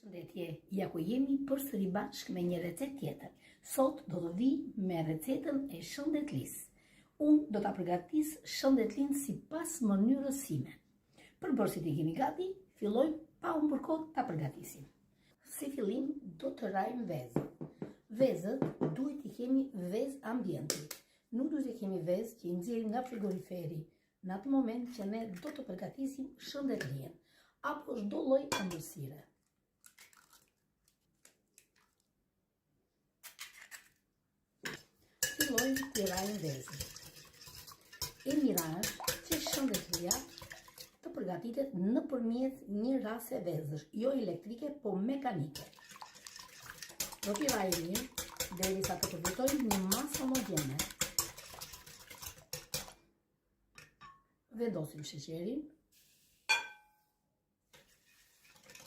Përshëndetje, ja ku jemi përsëri bashkë me një recetë tjetër. Sot do të vij me recetën e shëndetlisë. Unë do ta përgatis shëndetlinë sipas mënyrës sime. Përbërësit i kemi gati, fillojmë pa humbur kohë ta përgatisim. Si fillim do të rrahim vezët. Vezët duhet t'i kemi vezë ambienti. Nuk duhet të kemi vezë që i nxjerrim nga frigoriferi në atë moment që ne do të përgatisim shëndetlinë apo çdo lloj ëmbëlsire. Fillojmë t'i rrahim vezët. E mira është që shëndetlia të përgatitet nëpërmjet një rrahëse vezësh, jo elektrike, po mekanike. Do t'i rrahim mirë, derisa të përfitojmë një masë homogjene. Vendosim sheqerin.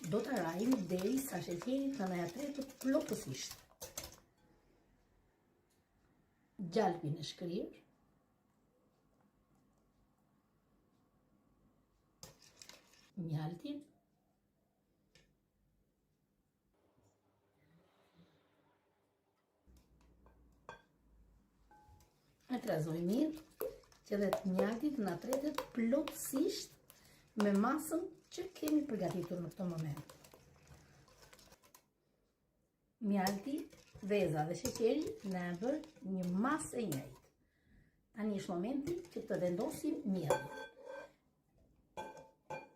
Do ta rrahim derisa sheqeri të na tretet plotësisht. Gjalpin e shkrirë. Mjaltin. E trazoj mirë, që dhe mjalti të na tretet plotësisht me masën që kemi përgatitur në këtë moment. Mjalti, veza dhe sheqeri na janë bërë një masë e njëjtë. Tani është momenti që të vendosim miellin.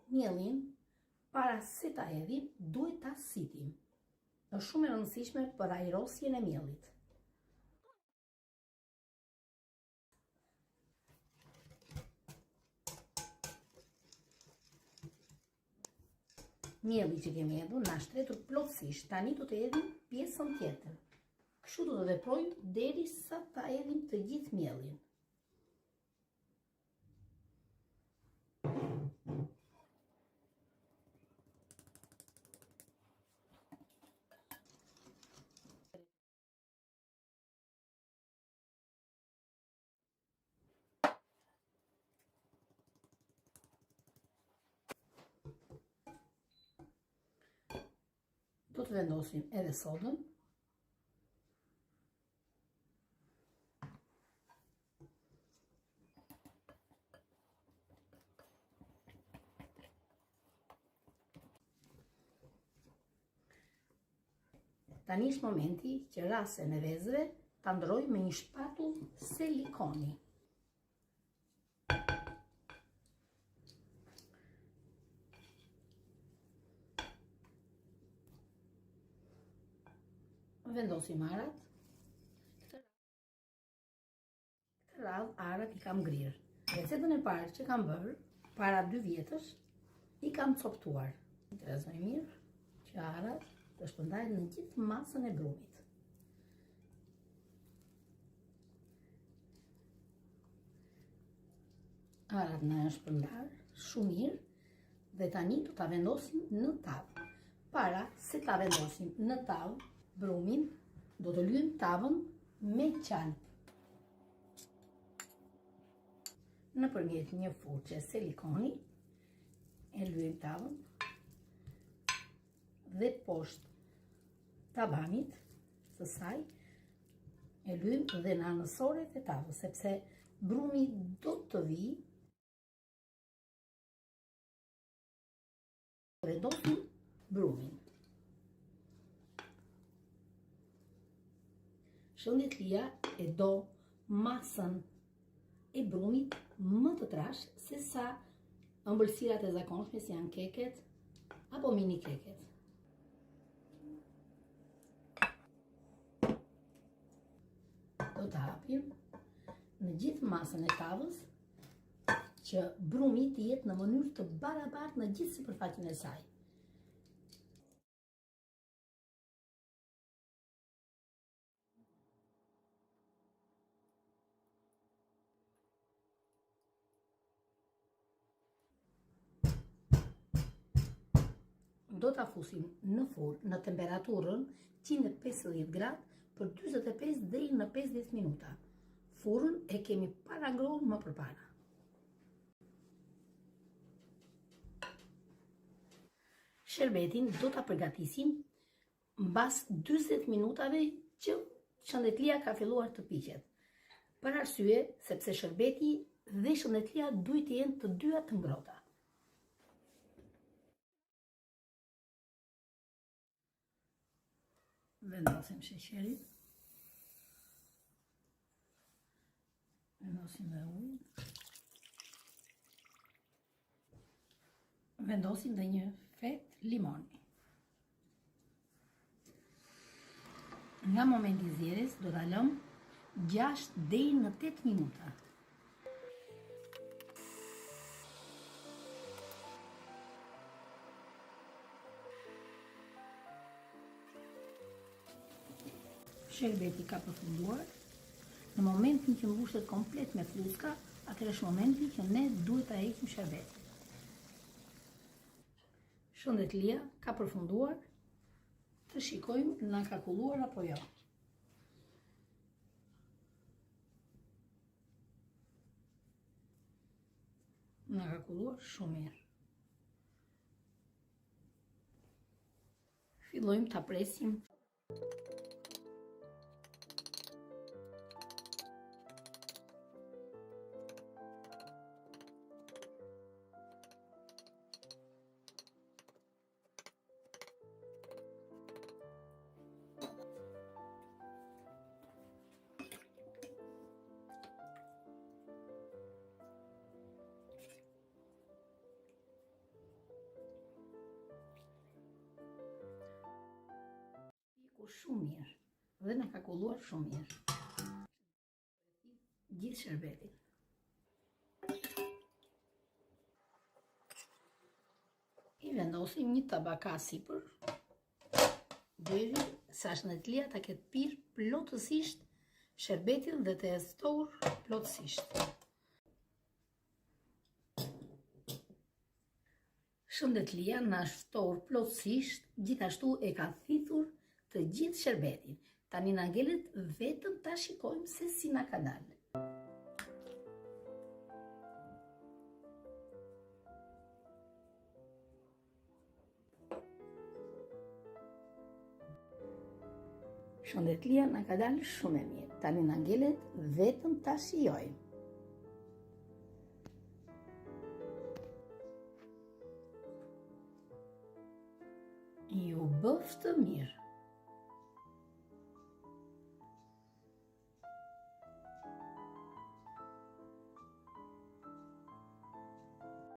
Miellin, para se ta hedhim, duhet ta sitim. Është shumë e rëndësishme për ajrosjen e miellit. Mielli që kemi hedhur na është tretur plotësisht. Tani do të hedhim pjesën tjetër. Kështu do të veprojmë derisa ta hedhim të gjithë miellin. Do të vendosim edhe sodën. Tani është momenti që rrahësen e vezëve ta ndërroj me një shpatull silikoni. Vendosim arrat. Këtë radhë arrat i kam grirë. Recetën e parë që kam bërë, para 2 vjetësh, i kam coptuar. I trazoj mirë, që arrat të shpërndahen në gjithë masën e brumit. Arrat na janë shpërndarë shumë mirë dhe tani do ta vendosim në tavë. Para se ta vendosim në tavë brumin, do të lyejmë tavën me qelb. Nëpërmjet një furçe silikoni e lyejmë tavën dhe poshtë tavanit të saj e lyejmë dhe në anësoret e tavës, sepse brumi do të vijë Vendosim brumin. Shëndetlia e do masën e brumit më të trashë se sa ëmbëlsirat e zakonshme si janë keket apo mini keket. Do të hapim në gjithë masën e tavës që brumi të jetë në mënyrë të barabartë në gjithë sipërfaqen e saj. Do ta fusim në furrë në temperaturën 150 gradë për 45 deri në 50 minuta. Furrën e kemi parangrohur më përpara. Sherbetin do ta përgatisim mbas 40 minutave që shëndetlia ka filluar të piqet. Për arsye, sepse sherbeti dhe shëndetlia duhet të jenë të dyja të ngrohta. Vendosim sheqerin. Vendosim dhe ujin. Vendosim dhe një fetë limoni. Nga momenti i zierjes do ta lëmë 6 deri në 8 minuta. Sherbeti ka përfunduar. Në momentin që mbushet komplet me flluska, atëherë është momenti që ne duhet ta heqim sherbetin. Shëndetlia ka përfunduar. Të shikojmë na ka kulluar apo jo. Na ka kulluar shumë mirë. Fillojmë ta presim. Piku shumë mirë dhe na ka kulluar shumë mirë. Gjithë sherbetin. I vendosim një tabaka sipër, deri sa shëndetlia ta ketë pirë plotësisht sherbetin dhe të jetë ftohur plotësisht. Shëndetlia na është ftohur plotësisht, gjithashtu e ka thithur të gjithë sherbetin. Tani na ngelet vetëm ta shikojmë se si na ka dalë. Shëndetlia na ka dalë shumë e mirë. Tani na ngelet vetëm ta shijojmë. Ju bëftë mirë.